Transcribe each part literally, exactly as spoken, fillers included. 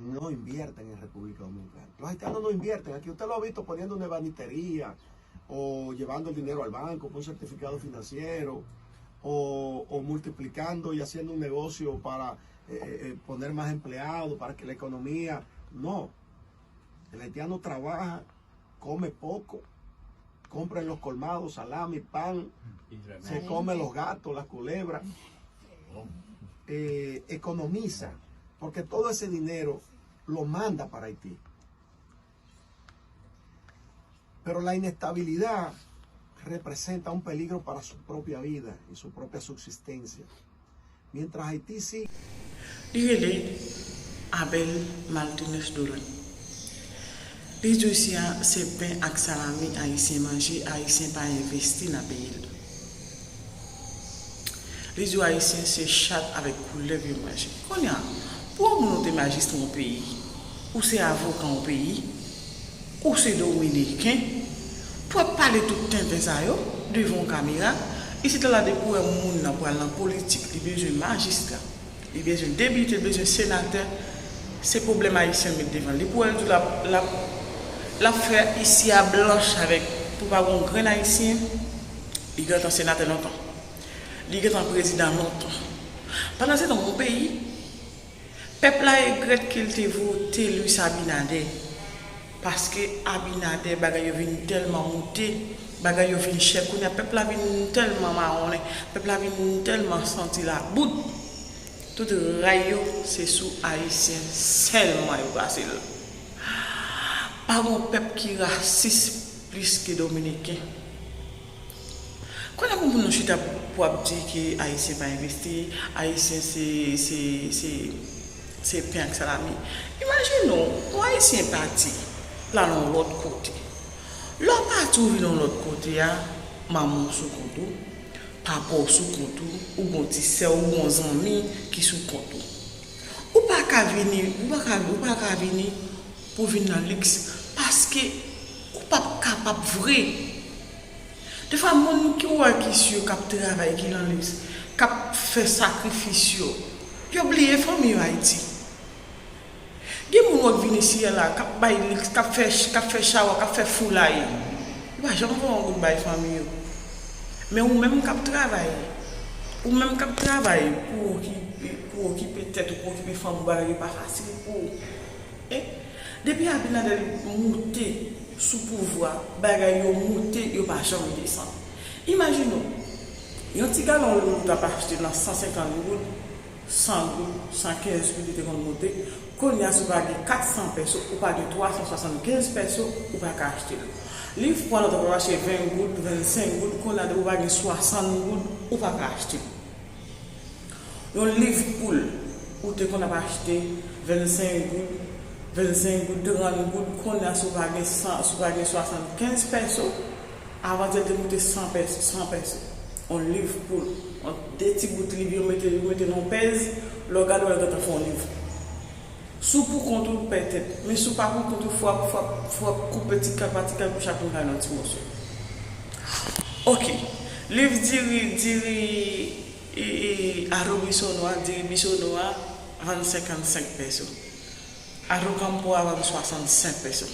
No invierten en República Dominicana. Los haitianos no invierten aquí. Usted lo ha visto poniendo una ebanistería o llevando el dinero al banco por un certificado financiero o, o multiplicando y haciendo un negocio para eh, eh, eh, poner más empleados, para que la economía... No. El haitiano trabaja, come poco, compra en los colmados salami, pan, se come los gatos, las culebras, eh, economiza, porque todo ese dinero lo manda para Haití. Pero la inestabilidad representa un peligro para su propia vida y su propia subsistencia. Mientras Haití sigue... Li rele Abel Martinez Dolan. Li di isi a se pen ak salami Ayisyen manje, Ayisyen pa envesti nan peyi l. Li di w Ayisyen se chat avèk koulèv yo manje. Kounye a, pou yon moun ou te majistra yon peyi, ou se avoka yon peyi, ou se dominiken, pou w ap pale tout tenten sa yo devan yon kamera, isit la depi w wè moun nan pral nan politik, li bezwen majistra, li bezwen depite, li bezwen senatè, se pwoblèm Ayisyen met devan li. Pou w wè l di w l ap, l ap, l ap fè isi a blanch avèk, pou pa gen yon grenn Ayisyen, li gentan senatè lontan. Li gentan prezidan lontan. Pandan se tan, yon peyi, pèp la regrèt ke l te vote Luis Abinader. Paske Abinader, bagay yo vin tèlman moute, bagay yo vin chè. Kounye a, pèp la vin tèlman mawonnen, pèp la vin tèlman santi laboud. Tout ray yo, se sou Ayisyen sèlman yo pase l. Pa gen yon pèp ki rasis plis ke Dominiken. Kounye a pou moun nan chita pou ap di ke Ayisyen pa envesti, Ayisyen se, se, se, se pen ak salami. Imajine w, yon Ayisyen pati, l al yon lòt kote. Lè w pati, w vin yon lòt kote a, manman w sou kont ou, papa w sou kont ou, ou gen yon ti sè w, ou gen yon zanmi ki sou kont ou. Ou pa ka vini, ou pa ka, ou pa ka vini pou vin nan liks, paske ou p ap kapab vre. Defwa, moun ki w wè ki si yo k ap travay, ki nan liks, k ap fè sakrifis yo, yo bliye fanmi yo Ayiti. Gen moun w ap vin isi a la, k ap bay liks, k ap fè, k ap fè chawa, k ap fè foulay. Yo pa janm voye yon goud bay fanmi yo. Men ou menm k ap travay, ou menm k ap travay pou okipe, pou okipe tèt ou, pou okipe fanmi w, bagay yo pa fasil pou ou. E, depi Abinader moute sou pouvwa, bagay yo moute, yo pa janm desann. Imajine w, yon ti galon lwil ou t ap achte nan san senkant goud, san goud, san kenz goud li te konn moute, kounye a si w pa gen kat san pèso, ou pa gen twa san swasannkenz pèso, ou pa ka achte l. Liv pou al antre mache ven goud, vennsenk goud, kounye a depi w pa gen swasant goud, ou pa ka achte l. Yon liv poul, ou te konn ap achte vennsenk goud, vennsenk goud, trant goud, kounye a si w pa gen san, si w pa gen swasannkenz pèso, avantyè l te moute san pèso, san pèso. Yon liv poul, yon de ti bout liv yo mete, yo mete nan yon pèz, lè w gade w wè l gentan fè yon liv. Si w pou kont ou, petèt. Men si w pa pou kont ou, fò w ap, fò w ap, fò w ap koupe ti kal pa ti kal pou chak moun ka jwenn yon ti moso. Oke. Liv diri, diri, e, e, aro bisonwa, diri bisonwa, vann senkannsenk pèso. Aro kanpo a vann swasannsenk pèso.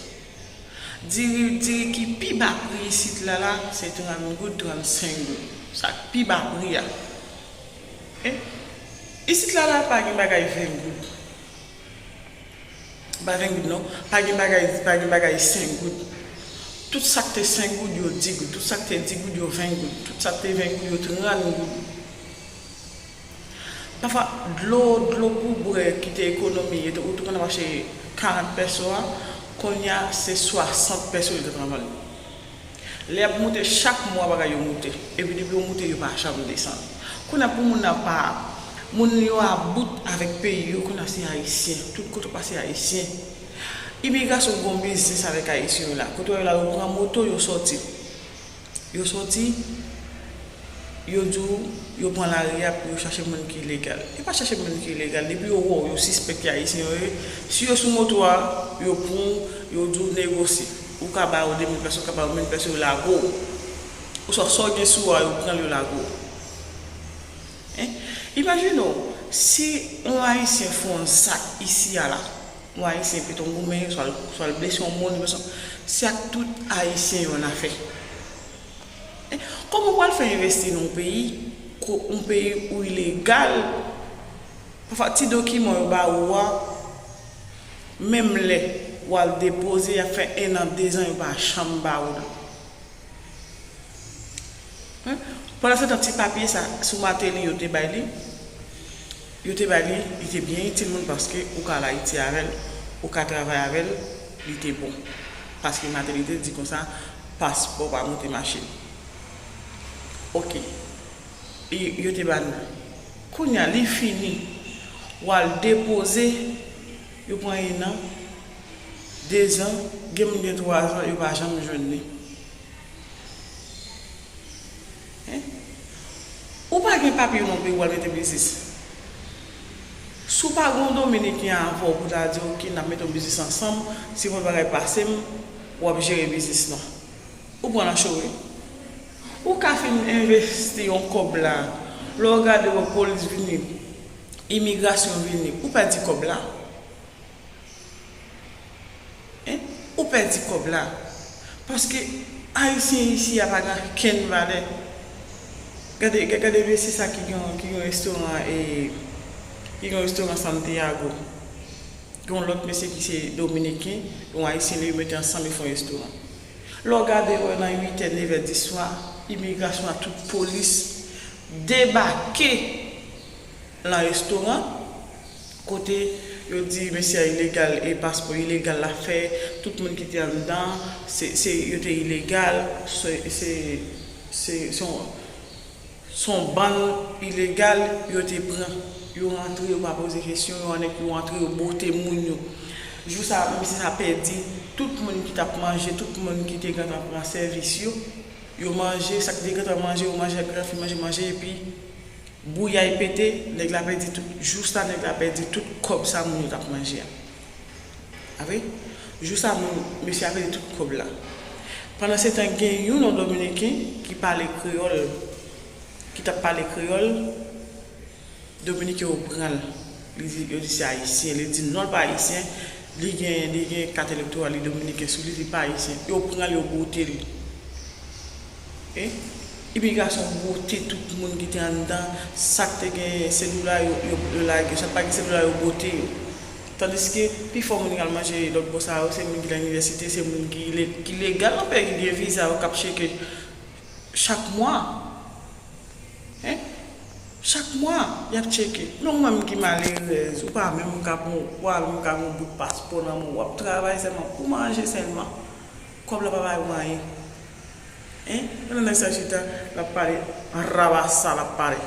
Diri, diri ki pi ba pri isit la la, se trant goud, trannsenk goud. Sa k pi ba pri a. E? Isit la la, pa gen bagay ven goud. Pa ven goud non. Pa gen bagay, pa gen bagay senk goud. Tout sa k te senk goud, yo dis goud. Tout sa k te dis goud, yo ven goud. Tout sa k te ven goud, yo trant goud. Pafwa, dlo, dlo pou bwè ki te ekonomi, yo te, ou te konn ap achte karant pèso a, kounye a se swasant pèso yo te konn ap vann li. Lè y ap moute, chak mwa bagay yo moute. Epi depi yo moute, yo pa janm desann. Kounye a pou moun nan pa, moun yo about avèk peyi yo, kounye a se Ayisyen. Tout kote w pase Ayisyen. Imigrasyon gen yon biznis avèk Ayisyen yo la. Kote w wè yo la, yo pran moto, yo sòti. Yo sòti, yo di w, yo pran lari a pou yo chache moun ki ilegal. Yo pa chache moun ki ilegal, depi yo wè w, yo sispèk ki Ayisyen yo ye. Si yo sou moto a, yo pran w, yo di w negosye. Ou ka ba yo de mil pèso, ou ka ba yo mil pèso, yo lage w. Oswa sa w gen sou ou a, yo pran l, yo lage w. Hein? Imajine w, si yon Ayisyen fè yon zak isi a la, Yon Ayisyen pete yon goumen, swa l, swa l blese yon moun, se ak tout Ayisyen yo n a fè. Kòman w pral fè envesti nan yon peyi, yon peyi ou ilegal? Pafwa, ti dokiman yo ba ou a, menm lè w al depoze, y ap fè en an, dezan, yo pa janm ba ou l. Pandansetan, ti papye sa, sou Martelly yo te bay li, yo te bay li, li te byen itil moun paske ou ka al Ayiti avè l, ou ka travay avè l, li te bon. Paske Martelly te di konsa, paspò pa monte machin. Oke. Yo te ba n li. Kounye a, li fini. W al depoze, yo pran en an, dezan, gen moun gen twazan, yo pa janm jwenn li. Ou pa gen papye nan peyi w al mete biznis. Si w pa gen yon Dominiken avè w pou ta di, oke, n ap mete yon biznis ansanm, si yon bagay pase m, w ap jere biznis lan. Ou pran nan cho wi. Ou ka fin envesti yon kòb la, lè w gade w wè polis vini, imigrasyon vini, ou pèdi kòb la. Ou pèdi kòb la. Paske Ayisyen isi a pa gen okenn valè. Gade, gade mesye sa ki gen, ki gen restoran, e, ki gen restoran Santiago. Gen yon lòt mesye ki se Dominiken, yon Ayisyen, li yo mete ansanm, yo fè yon restoran. Lè w gade, wè nan uit è, nèf è di swa, imigrasyon ak tout polis debake nan restoran, kote yo di mesye a ilegal e paspò ilegal l ap fè, tout moun ki te anndan, se, se, yo te ilegal, se, se, se, se yon, se yon bann ilegal yo te pran. Yo rantre, yo pa poze kesyon, yo annik, yo antre, yo bote moun yo. Jou sa, mesye sa pèdi tout moun ki t ap manje, tout moun ki te gentan pran sèvis yo. Yo manje, sa k te gentan manje, yo manje, ak grafi manje, manje, epi bouyay pete, nèg la pèdi tout. Jou sa, nèg la pèdi tout kòb sa moun yo t ap manje a. A vre? Jou sa, moun, mesye a pèdi tout kòb la. Pandansetan, gen youn nan Dominiken ki pale kreyòl, ki t ap pale kreyòl, Dominiken yo pran l. Li di, yo di se Ayisyen. Li di non, l pa Ayisyen. Li gen, li gen kat elektoral li Dominiken sou li, li pa Ayisyen. Yo pran l, yo bote l. E? Imigrasyon bote tout moun ki te anndan. Sa k te gen selila, yo, yo, yo lage. Sa k pa gen selila, yo bote yo. Tandiske, pifò moun k al manje lòt bò sa yo, se moun ki nan inivèsite, se moun ki le-, ki legal nan peyi, ki gen viza yo, k ap tcheke chak mwa. Hein? Chak mwa, y ap tcheke. Men ou menm ki malerèz, ou pa menm ka pran, ou pa menm ka pran yon bout paspò nan men w, w ap travay sèlman pou manje sèlman. Kòb la pa bay ou anyen. Hein? Pandan nèg sa chita, l ap pale, rabasa l ap pale.